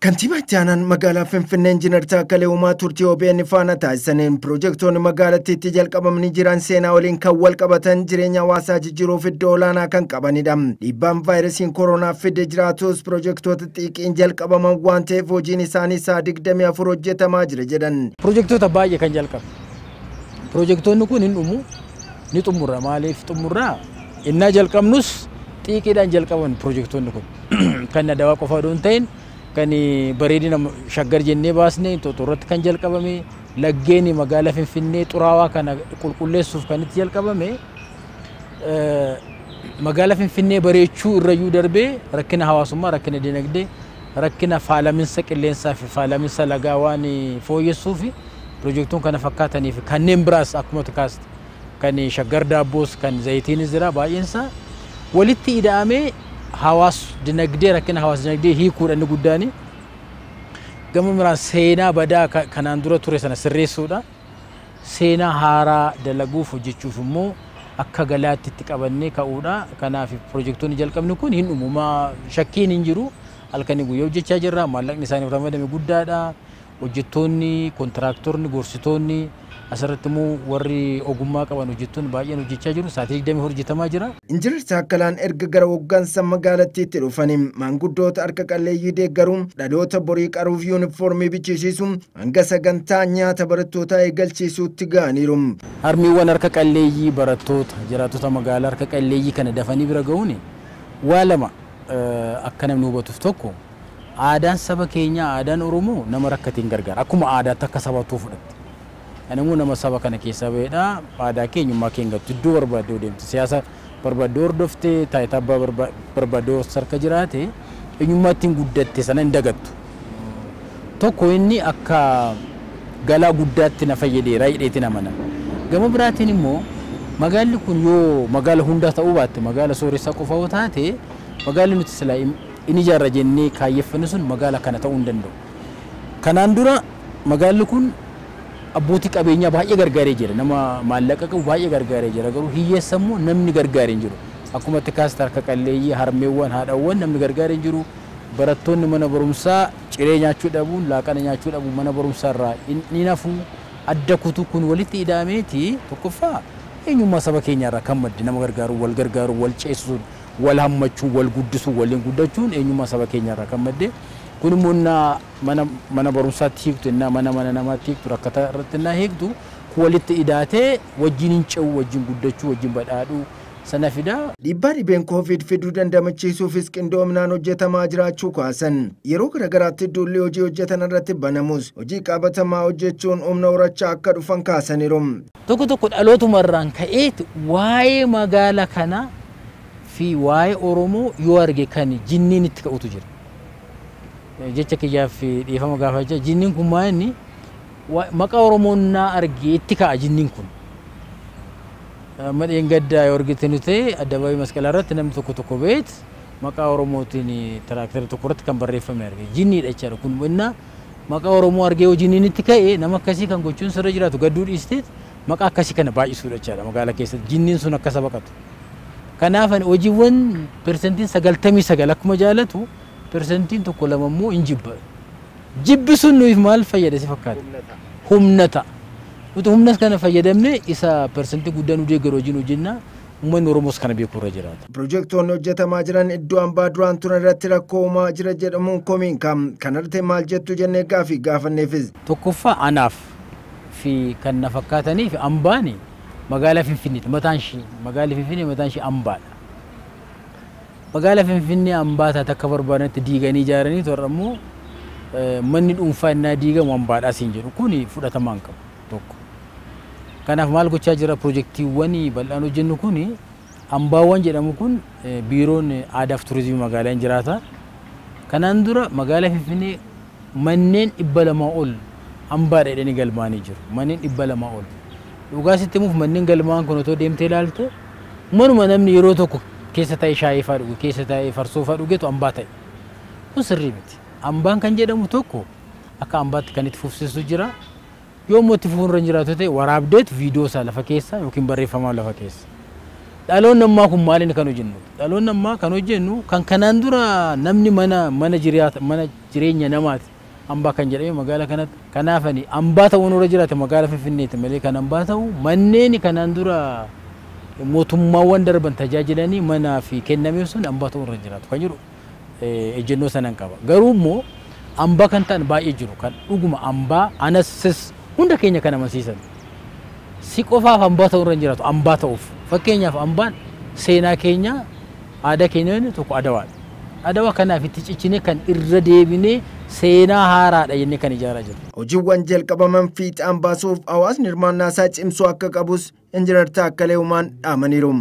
Kantiibaa itti aanaan magaalaa Finfinnee Injiinar Taakkalee Uumaa turtii OBN faana taasisaniin piroojeektoonni magaalattiitti jalqabamanii jiran seenaa waliin kan wal qabatan jireenya hawaasaa jijjiiruuf iddoo olaanaa kan qabanidha. Dhiibbaan vaayirasiin koronaa fide jiraatus piroojeektoota xiiqiin jalqabaman waan ta'eef hojiin isaanii sa'a 24 hojjetamaa jira jedhan. Piroojeektoota baay'ee kan jalqabe. Piroojeektoonni kun hin dhumu ni xumurra. Maaliif xumurraa? Innaa jalqabnus xiiqiidhaan jalqaban piroojeektoonni kun. Kan Adawaa qofa odoo hin ta'in kan bareedina Shaggar jennee baasne Inxooxxoo irratti kan jalqabame, laggeen magaalaa Finfinnee xuraawaa kana qulqulleessuuf kan itti jalqabame, magaalaa Finfinnee bareechuu irrayyuu darbee rakkina hawaasummaa, rakkina dinagdee, rakkina faalaminsa qilleensaa fi faalaminsa lagaa waan fooyyessuuf piroojeektoon kana fakkaatanii fi kanneen biraas akkuma kaaste kan Shaggar daabboos kan zayitiinis jira baay'eensaa walitti ida'amee hawaas dinagdee rakkina hawaas dinagdee hiikuudha inni guddaani. Gama biraan seenaa badaa kanaan dura ture sana sirreessuudha. Seenaa haaraa dalaguuf hojjechuuf immoo akka galaatti itti qabannee ka'uudha. Kanaaf piroojeektoonni jalqabni kun hin dhumu, shakkiin hin jiru. Halkanii guyyaa hojjechaa jirra. Maallaqni isaaniif ramadame guddaadha. Hojjettoonni, kontiraaktorni, gorsitoonni asirratti immoo warri ogummaa qaban hojjettoonni baay'een hojjechaa jiru. Sa'aatii 20 hojjetamaa jira. Injiinar Taakkalaan erga gara hoggansa magaalattiitti dhufanii maanguddoota harka qalleeyyii deeggaruun dhaloota borii qaruuf yuunifoormii bichisiisuun hanga sagantaa nyaata barattootaa eegalchiisuutti ga'aniiru. Harmiiwwan harka qalleeyyii barattoota jiraattota magaalaa harka qalleeyyii kana dafanii bira ga'uun waa lama akka namni hubatuuf tokko aadaan saba keenyaa aadaan Oromoo nama rakkateen gargaara. Akkuma aadaatti akka sabaattuu fudhatte. Ani immoo nama saba kana keessaa ba'edha. Aadaa keenyummaa keenya gattu iddoo barbaaddee deemte. Siyaasa barbaaddee hordofte, taayitaa abbaa barbaaddee harka jiraate eenyummaa ittiin guddatte sana hin dagattu. Tokko inni akka galaa guddaatti na fayyadeera jedheetiin amana. Gama biraatiin immoo magaalli kun yoo magaala hundaa ta'uu baatte magaala sooressaa qofa yoo taate magaalli nuti silaa inni ijaarra jennee kaayyeffanne sun magaala kana ta'uu hin danda'u. Kanaan dura magaalli kun abbootii qabeenyaa baay'ee gargaaree jira. Nama maallaqa qabu baay'ee gargaaree jira. Garuu hiyyeessa immoo namni gargaaree hin jiru. Akkuma itti kaasta harka qalleeyyii, harmeewwan, haadhawwan namni gargaaree hin jiru. Barattoonni mana barumsaa ciree nyaachuu dhabuun, laaqana nyaachuu dhabuun mana barumsaa irraa ni nafu. Adda kutuu kun walitti ida'ameeti tokkoffaa eenyummaa saba keenyaa irraa kan madde nama gargaaruu, wal gargaaruu, wal ceesisuun, wal hammachuu, wal guddisuu, waliin guddachuun eenyummaa saba keenyaa irraa kan madde. Kun immoo innaa mana barumsaatti hiiktu, innaa mana namaatti hiiktu, rakkata irratti innaa hiiktu, kun walitti idaatee wajjin hin ce'u, wajjin guddachuu, wajjin badhaadhuu sana fida. Dhiibbaa dhibeen Koovid fiduu dandamachiisuufis qindoominaan hojjetamaa jiraachuu kaasan. Yeroo garaagaraatti duulli hojii hojjetan irratti banamus hojii qabatamaa hojjechuun humna horachaa akka dhufan kaasaniiru. Tokko tokko dhalootuma irraan ka'eeti waa'ee magaala kanaa fi waa'ee Oromoo yoo arge kan jinniin itti ka'utu jira. Jecha kiyyaaf dhiifama gaafachaa jinniin kun maa inni maqaa Oromoon naa arge itti ka'a jinniin kun. Madheen gaddaa yoo argite nu ta'e addabaabii masqalaa irratti namni tokko tokko beet maqaa Oromootiin tiraaktara tokko irratti kan barreeffame arge. Jinniidha jechaadha kun innaa maqaa Oromoo argee yoo jinniin itti ka'e nama akkasii kan gochuun sirra jiraatu gadduu dhiisteet maqaa akkasii kana baay'isuudha jechaadha magaalaa keessatti jinniin sun akka sabaqatu. Kanaaf hojiiwwan persentiin 99 akkuma jaalatu persentiin 1-2 immoo hin jibba. Jibbi sun nuuf maal fayyada si fakkaata? Humna ta'a. Nuti humna kana fayyadamne isa persentii guddaa nu deeggaru hojiin hojjennaa uummanni Oromoos kana beekuu irra jiraata. Piroojeektoonni hojjetamaa jiran iddoo hambaa duraan turan irratti rakkoo uumaa jira jedhamuun komiin kam kanarratti maal jettu jennee gaafii gaafanneefis. Tokkoffaa anaaf fi kan na fakkaatanii fi hambaan magaalaa Finfinneeti mataan ishii magaalli Finfinnee mataan ishii hambaadha. Magaalaa Finfinnee hambaa taate akka barbaadanitti diiganii ijaaranii toora immoo manni dhuunfaa innaa diigamu hambaadhaa siin jedhu kun fudhatamaa hin qabu tokko. Kanaaf maal gochaa jira piroojeektiiwwan bal'aan hojjennu kun hambaawwan jedhamu kun biiroon aadaa fi turizimii magaalaa hin jiraata. Kanaan dura magaalaa Finfinnee manneen 200 ol hambaadha jedhanii galmaanii jiru. Manneen 200 ol. Dhugaa sitti himuuf manneen galmaan kun otoo deemtee ilaalte manuma namni yeroo tokko keessa taa'ee shaayii fa'aa dhuge keessa taa'ee farsoo fa'aa dhugetu hambaa ta'e. Kun sirrii miti. Hambaan kan jedhamu tokko akka hambaatti kan itti fufsiisu jira. Yoo immoo itti fufuun irra hin jiraatu ta'e waraabdeetu viidiyoo isaa lafa keessa yookiin barreeffamaan lafa keessa. Dhaloonni ammaa kun maaliin kan hojjennu? Dhaloonni ammaa kan hojjennu kan kanaan dura namni mana mana jiraata mana jireenya namaati. Hambaa kan jedhame magaalaa kanatti. Kanaafani hambaa ta'uun irra jiraate magaalaa Finfinneeti malee kan hambaa ta'u manneen kanaan dura mootummaawwan darban tajaajilanii manaa fi kennameef sun hambaa ta'uu irra jiraatu kan jedhu ejjennoo sanan qaba. Garuu immoo hambaa kan ta'an baay'ee jiru kan dhuguma hambaa anasis hunda keenya kan amansiisan. Si qofaaf hambaa ta'uu irra hin jiraatu hambaa ta'uuf. Fakkeenyaaf hambaan seenaa keenya aadaa keenya tokko Adawaadha. Adawaa kanaaf itti cichinee kan irra deebinee seenaa haaraadha jennee kan ijaaraa jirru. Hojiiwwan jalqabaman fiixaan baasuuf hawaasni hirmaannaa isaa cimsuu akka qabus Injiinar Taakkalee Uumaan dhaamaniiru.